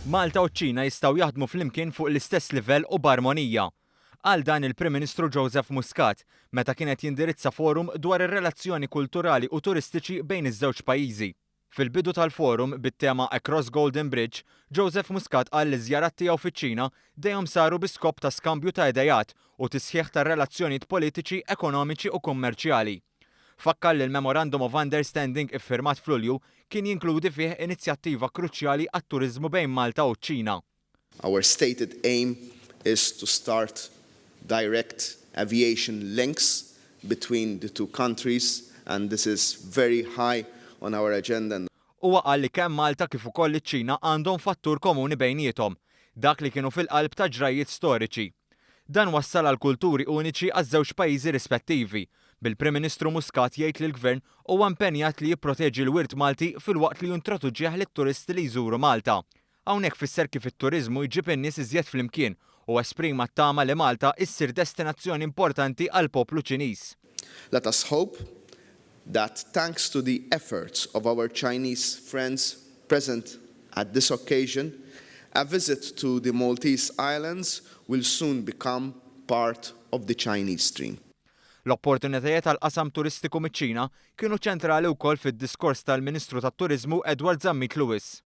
Malta u ċ-Ċina jistgħu jaħdmu flimkien fuq l-istess livell u b'armonija. Qal dan il-Prim Ministru Joseph Muscat meta kien qed jindirizza forum dwar ir-relazzjoni kulturali u turistiċi bejn iż-żewġ pajjiżi. Fil-bidu tal-forum bit-tema Across Golden Bridge, Joseph Muscat qal li żjarat tiegħu fiċ-Ċina dejjem saru bi skop ta' skambju ta' idejat u tisħiħ tar-relazzjonijiet politiċi, ekonomiċi u kummerċjali. Fakkar li l-Memorandum of Understanding iffirmat f'Lulju kien jinkludi fih inizjattiva kruċjali għat-turiżmu bejn Malta u ċ-Ċina. Our stated aim is to start direct aviation links between the two countries, and this is very high on our agenda. Huwa qal li kemm Malta kif ukoll iċ-Ċina għandhom fattur komuni bejniethom, dak li kienu fil-qalb ta' ġrajiet storiċi. Dan wassal għal kulturi uniċi għaż-żewġ pajjiżi rispettivi, bil-Prim Ministru Muscat jgħid li l-Gvern huwa impenjat li jipproteġi l-wirt Malti filwaqt li jintroduċih lit-turisti li jżuru Malta. Hawnhekk fisser kif it-turiżmu jġib in-nies iżjed flimkien u esprima t-tama li Malta issir destinazzjoni importanti għall-poplu Ċiniż. Let us hope that, thanks to the efforts of our Chinese friends present at this occasion, a visit to the Maltese Islands will soon become part of the Chinese dream. L-opportunitajiet għal qasam turistiku miċ-Ċina kienu ċentrali wkoll fid-diskors tal-Ministru tat-Turiżmu Edward Zammit Lewis.